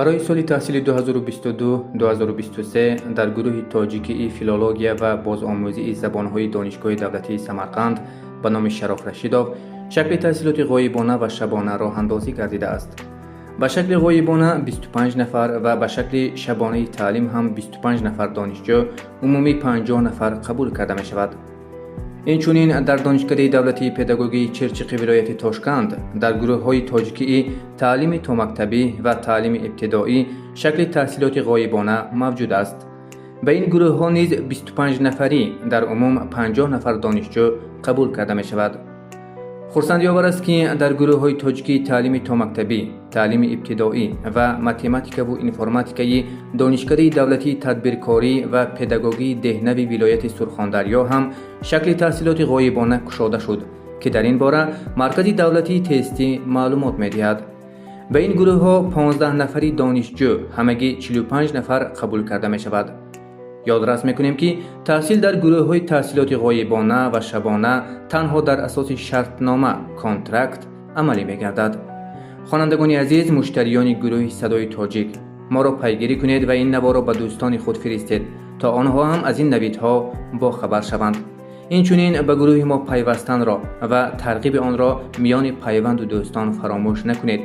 Барои соли таҳсили 2022-2023 дар гурӯҳи тоҷикии филология ва бозомӯзии забонҳои Донишгоҳи давлатии Самарқанд ба номи Шароф Рашидов шакли таҳсилоти ғоибона ва шабона роҳандозӣ гардидааст. Ба шакли ғоибона 25 нафар ва ба шакли шабонаи таълим ҳам 25 нафар донишҷӯ, умумӣ 50 нафар қабул карда мешавад. Инчунин дар Донишкадаи давлатии педагогии Чирчиқи вилояти Тошканд дар гурӯҳҳои тоҷикии таълими томактабӣ ва таълими ибтидоӣ шакли таҳсилоти ғоибона мавҷуд аст. Ба ин гурӯҳҳо низ 25 нафарӣ, дар умум 50 нафар донишҷӯ қабул карда мешавад. Хурсандиовар аст, ки дар гурӯҳҳои тоҷикии таълими томактабӣ, таълими ибтидоӣ ва математикаву информатикаи Донишкадаи давлатии тадбиркорӣ ва педагогии Деҳнави вилояти Сурхондарё ҳам шакли таҳсилоти ғоибона кушода шуд, ки дар ин бора Маркази давлатии тестӣ маълумот медиҳад. Ба ин гурӯҳҳо 15 нафари донишҷӯ, ҳамагӣ 45 нафар қабул карда мешавад. Ёдрас мекунем, ки таҳсил дар гурӯҳҳои таҳсилоти ғоибона ва шабона танҳо дар асоси шартнома, контракт, амалӣ мегардад. Хонандагони азиз, муштариёни гурӯҳи «Садои тоҷик», моро пайгирӣ кунед ва ин наворо ба дӯстони худ фиристед, то онҳо ҳам аз ин навидҳо бохабар шаванд. Инчунин ба гурӯҳи мо пайвастанро ва тарғиби онро миёни пайванду дӯстон фаромӯш накунед.